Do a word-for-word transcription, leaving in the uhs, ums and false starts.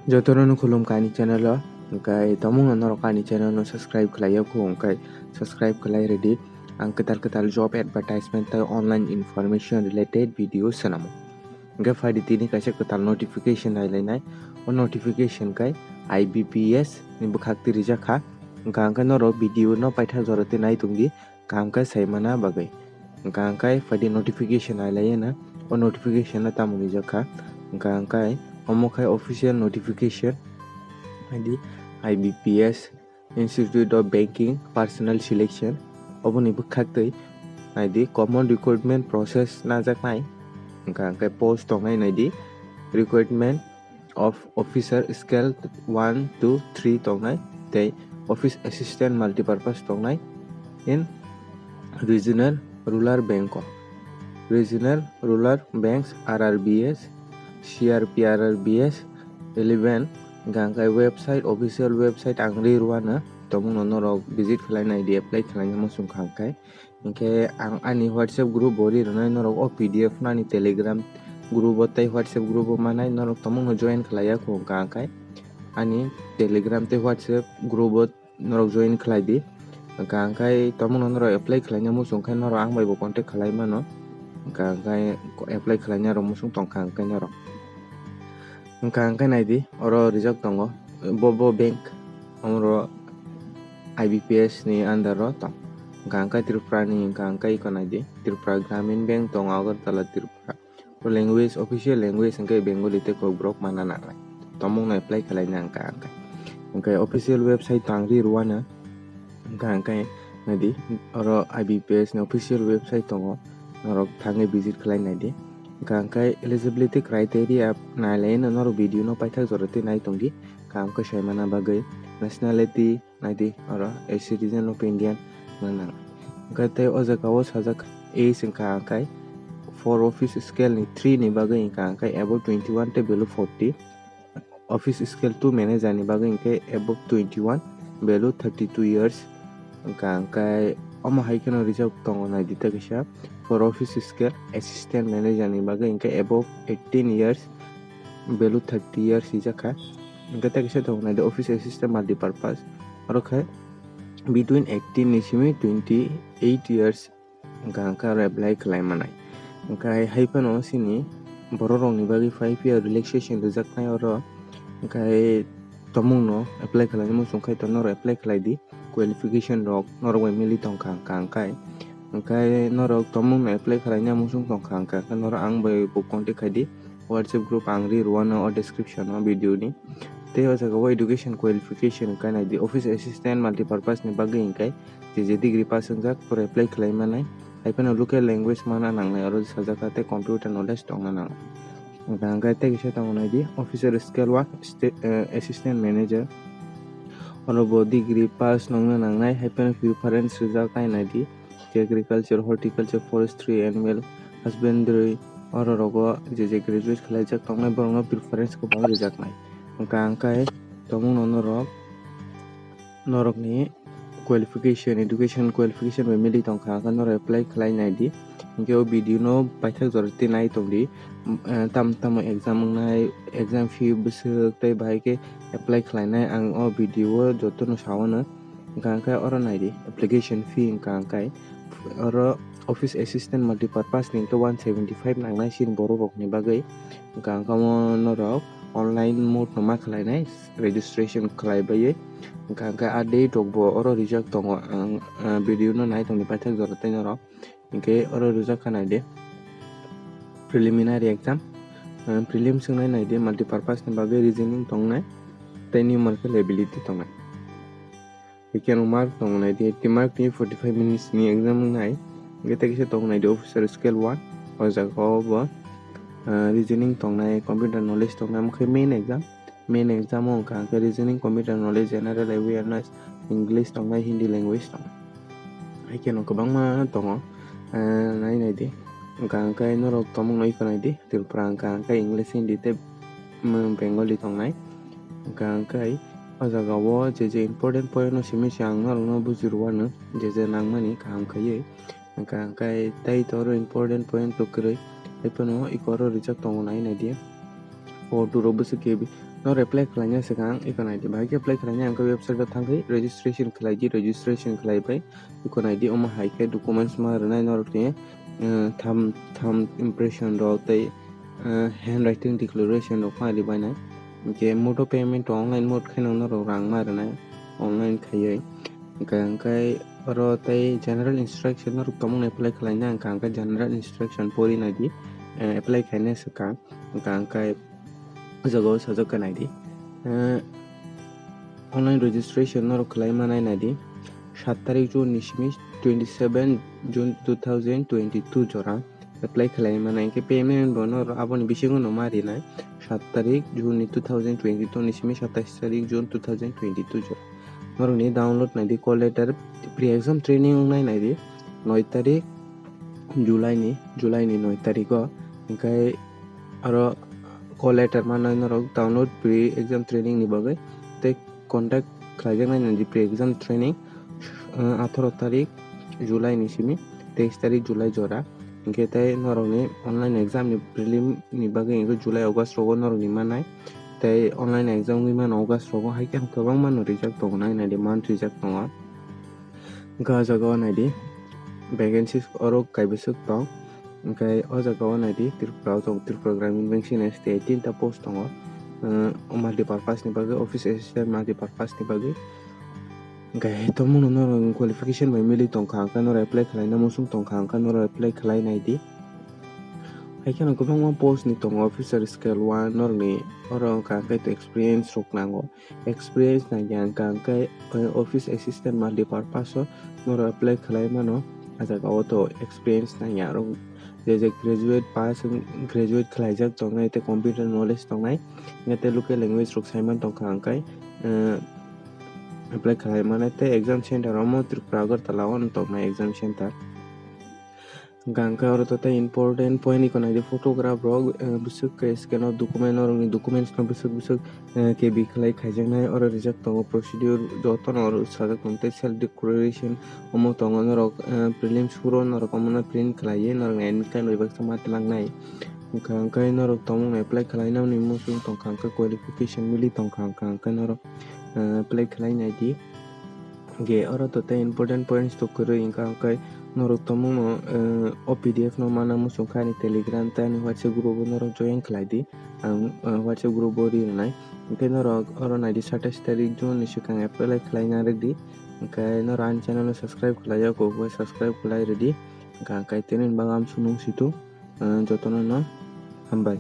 Jotono no khulumkha ani channel o, hwnkhe tamungno norok ani channel no subscribe khlai ya kho, hwnkhe subscribe khlai rwdi. Ang kwtal kwtal job advertisement tei online information related video swnamo. Hwnkhe phaidi tini kaisa kwtal notification nailainai. O notification khe I B P S ni bwkhak twi rijak kha. Hwnkhe ang khe norok video no paithak jora twi nai tongdi. Kaham khe sai mana bagwi. Hwnkha hwnkhe phaidi notification nailaiyana, o notification no tamo rijak kha. Hwnkha hwnkhe omo khai official notification, naidi I B P S, Institute of Banking, Personnel Selection, oboni bwkhak twi naidi common recruitment process najaknai. Hwnkha hwnkhe post tongnai naidi recruitment of officer scale one, two, three tongnai, tei office assistant multipurpose tongnai in regional rural bank o. Regional rural banks R R B S, C R P R R B S eleven, hwnkha hwnkhe website, official website ang ri rwano, tomungno norok visit khlai naidi, apply khlaina muchung kha hwnkhe. Hwnkhe ang ani WhatsApp group bo ri rwnai norok o P D F no ani Telegram group o tei WhatsApp group o manai norok tomungno join khlai ya kho hwnkha hwnkhe ani Telegram tei WhatsApp group o norok join khlai di. Hwnkha hwnkhe tomungno norok apply khlaina muchung khe norok ang bai bo contact khlai mano. Hwnkha hwnkhe apply khlaina rok muchung tongkha hwnkhe norok. Hwnkha hwnkhe naidi, oro rijak tongo, bo, bo bank, omoro I B P S ni under o tong. Hwnkha hwnkhe Tripura ni, hwnkha hwnkhe iko naidi, Tripura Gramin Bank tongo Agartala, Tripura. O language, official language hwnkhe Bengali tei Kokborok mana nangnai. Tomungno apply khlaina hwnkha hwnkhe. Hwnkhe official website tong ri rwano. Hwnkha hwnkhe naidi, oro I B P S ni official website tongo, norok thangwi visit khlai naidi. Hwnkha hwnkhe eligibility criteria nailaino norok video no paithak jora twi nai tongdi, kaham khe sai mana bagwi. Nationality naidi, oro a citizen of India wngna nang. Hwnkhe tei o jaga o sajak age hwnkha hwnkhe four office scale ni three ni bagwi hwnkha hwnkhe above twenty one tei below forty. Office scale two manager ni bagwi hwnkhe above twenty one, below thirty two years. Hwnkha hwnkhe omo hai kheno rijak tongo naidi ta kisa, for office scale assistant manager ni bagwi hwnkhe above eighteen years, below thirty years rijak kha. Hwnkhe ta kisa tongo naidi office assistant multipurpose, oro khe between eighteen ni simi twenty eight years hwnkha hwnkhe oro apply khlai manai. Hwnkhe hai phano chini borok rokni bagwi five year relaxation rijaknai oro. Hwnkhe tomungno apply khlaina muchung khai tongo, norok apply khlai di. Qualification rok norok bai mili tongkha hwnkha hwnkhe. Hwnkhe norok tomungno apply khlaina muchung tongkha hwnkha hwnkhe norok ang bai bo contact khai di. WhatsApp group ang ri rwano o description o video ni. Tei o jaga o education qualification hwnkhe nai di, office assistant multipurpose ni bagwi hwnkhe je je degree pass wngjak, pore apply khlai manai. Hai phano local language mana nangnai, oro sajak kha tei computer knowledge tongna nangnai. Hwnkha hwnkhe tei kisa tongo nai di, officer scale one, sta-, eh, assistant manager. Oro bo degree pass nongna nangnai, hai phano preference rijak khai nai di, agriculture, horticulture, forestry, animal husbandry, oro rogo je je graduate khlaijak tongnai borokno preference kwbang rijaknai. Hwnkha hwnkhe tomungno norok, norokni qualification, education qualification bai mili tongkha, hwnkhe norok apply khlai nai di. Hwnkhe o video no paithak jora twi nai tong di. Em, eh, tamo tamo exam wngnai, exam fee bwswk tei bahai khe apply khlainai, ang o video o jotono sawano. Hwnkha hwnkhe oro nai di, application fee hwnkha hwnkhe oro office assistant multipurpose ni hwnkhe one seventy five nangnai chini borok rokni bagwi. Hwnkha hwnkhe omo norok online mode no ma khlainai, registration khlai baiwi. Hwnkha hwnkhe a date rok bo oro rijak tongo, ang, ah, video no nai tongdi paithak jora tei norok. Hwnkhe oro rijak kha nai di, preliminary exam, ah, prelims wngnai nai di, multipurpose ni bagwi reasoning tongnai tei numerical ability tongnai. Hwnkhe mark tongo nai di, eighty mark ni forty five minutes ni exam wngnai. Hwnkhe tei kisa tongo nai di officer scale one, o jaga o bo, ah, reasoning tongnai, computer knowledge tongnai, omo khe main exam. Main exam o hwnkha hwnkhe reasoning, computer knowledge, general awareness, English tongnai, Hindi language tongnai. Hai kheno kwbangma tongo, ah, nai nai di. Hwnkha hwnkhe norok tomungno iko nai di, Tripura hwnkha hwnkhe English, Hindi tei, mm, Bengali tongnai. Hwnkha hwnkhe o jaga o je je important point no simi se ang norokno buji rwano, je je nangmani kaham khaiwi. Hwnkha hwnkhe tei toro important point rok kwrwi, hai phano iko oro rijak tongo nai nai di. Photo rok bwswk khe Nor apply khlaina swkang iko naidi, bahai khe apply khlaina ang khe website o thangwi registration khlai di, registration khlai bai iko naidi, omo hai khe documents ma rwnai norokni, eh, thumb, thumb impression rok tei, eh, handwriting declaration rok ma ri bainai. Hinkhe mode of payment o online mode khe no norok rang ma rwnai online khaiwi. Hinkhe, hinkhe oro tei general instruction norok tongmani apply khlaina hinkhe, hinkhe general instruction pori naidi, eh, apply khaina swkang. Hinkhe, hinkhe o jaga o sajak khe naidi. Eh, online registration norok khlai manai naidi. Saat tarik June ni simi twenty seven June two thousand twenty two jora apply khlai manai, hinkhe payment bo norok aboni bisingo no ma rinai. Saat tarik June ni two thousand twenty two ni simi satais tarik June two thousand twenty two jora. Norokni download naidi call letter, pre exam training wngnai naidi noi tarik July ni, July ni noi tarik o. Hinkhe aro call letter manai norok download pre exam training ni bagwi tei contact khlaijaknai naidi pre exam training, eh, atharo tarik July ni simi teis tarik July jora. Hinkhe tei norokni online exam ni prelim ni bagwi hinkhe July August rogo norokni manai. Tei online exam wngwi mano August rogo, hai khe kwbangma no rijak tongo, nai naidi month rijak tongo. Hinkhe o jaga o naidi vacancies oro kaibwswk tong. Hinkhe o jaga o naidi Tripura o tongo, Tripura Gramin Bank sini S T I tinta post tongo. Eh, multipurpose ni bagwi, office assistant multipurpose ni bagwi. Hinkhe tongmungno norok qualification bai mili tongkha, hinkhe norok apply khlaina muchung tongkha, hinkhe norok apply khlai naidi. Hai kheno kwbangma post ni tongo, officer scale one, norokni oro wngkha hinkhe experience rok nango. Experience nangya wngkha hinkhe, eh, office assistant multipurpose o norok apply khlai mano. A jaga o to experience nangya, aro je je graduate pass, graduate khlaijak tongnai tei computer knowledge tongnai, hinkhe tei local language rok saiman tongkha hinkhe, eh, apply khlai mano. Tei exam center omo Tripura Agartala o tongnai exam center. Hinkhe oro to tei important point iko naidi, photograph rok, eh, bwswk khe scan o document, norokni documents no bwswk bwswk, eh, K B khlai khaijaknai, oro rijak tongo procedure jotono oro sajak tongo tei self declaration omo tongo, norok, eh, prelims phuru norok omono print khlaiwi norokni admit card bai baksa ma twlangnai. Hinkhe, hinkhe norok tongmungno apply khlainani muchung tongkha, hinkhe qualification mili tongkha, hinkhe, hinkhe norok, eh, apply khlai naidi. Hinkhe oro to tei important points to kwrwi, hinkhe, hinkhe norok tongmungno, eh, o P D F no mana muchung khe ani Telegram tei ani WhatsApp group o norok join khlai di. Ang, eh, WhatsApp group o ri rwnai. Hinkhe norok oro naidi satais tarik June ni swkang apply khlaina rwdi. Hinkhe norok ani channel no subscribe khlai ya, kok bai subscribe khlai rwdi. Hinkhe, hinkhe tini bagwi amsuk nung situ, eh, jotono no hambai.